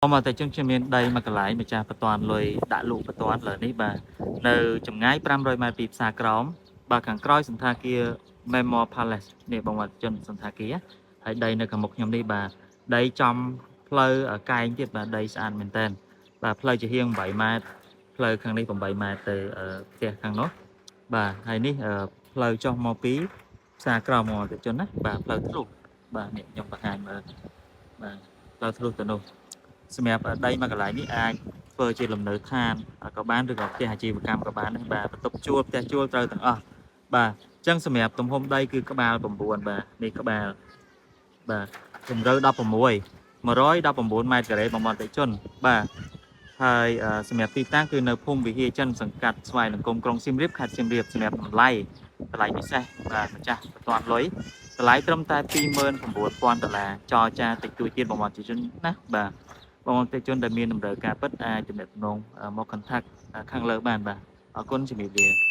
មកតែចឹងខ្ញុំមានដីមួយកន្លែងម្ចាស់បន្ទាន់លុយដាក់លក់បន្ទាន់លើនេះបាទនៅចម្ងាយ500ម៉ែត្រពីផ្សារក្រោមបាទខាងក្រោយសន្តាគារ Memo Palace នេះបងប្អូនជនសន្តាគារហើយដីនៅខាងមុខខ្ញុំនេះបាទដីចំផ្លូវកែងទៀតបាទដីស្អាតមែនតើបាទផ្លូវជាហៀង8ម៉ែត្រផ្លូវខាងនេះ8ម៉ែត្រទៅផ្ទះខាងនោះបាទហើយនេះផ្លូវចុះមកពីផ្សារក្រោមមកទៅជនណាបាទផ្លូវធ្លុះបាទនេះខ្ញុំបង្ហាញមើលបាទផ្លូវធ្លុះទៅនោះ សម្រាប់ដីមួយកន្លែងនេះអាចធ្វើជាលំនៅឋានក៏បានឬក៏ផ្ទះអាជីវកម្មក៏បានដែរបាទបន្ទប់ជួលផ្ទះជួលត្រូវទាំងអស់បាទអញ្ចឹងសម្រាប់ទំហំដីគឺក្បាល9បាទនេះក្បាលបាទជម្រៅ16 119ម៉ែត្រការ៉េបងប្អូនអតិជនបាទហើយសម្រាប់ទីតាំងគឺនៅភូមិវិហារចិនសង្កាត់ស្វាយនង្គំក្រុងសៀមរាបខេត្តសៀមរាបសម្រាប់តម្លៃតម្លៃពិសេសបាទម្ចាស់បន្ទាន់លុយតម្លៃត្រឹមតែ29,000ដុល្លារចរចាតិចតួចទៀតបងប្អូនអតិជនណាបាទ បងប្អូនអតិជនដែលមានតម្រូវការពិតអាចទំនាក់ទំនងមក contact ខាងលើបានបាទអរគុណជំរាបលា។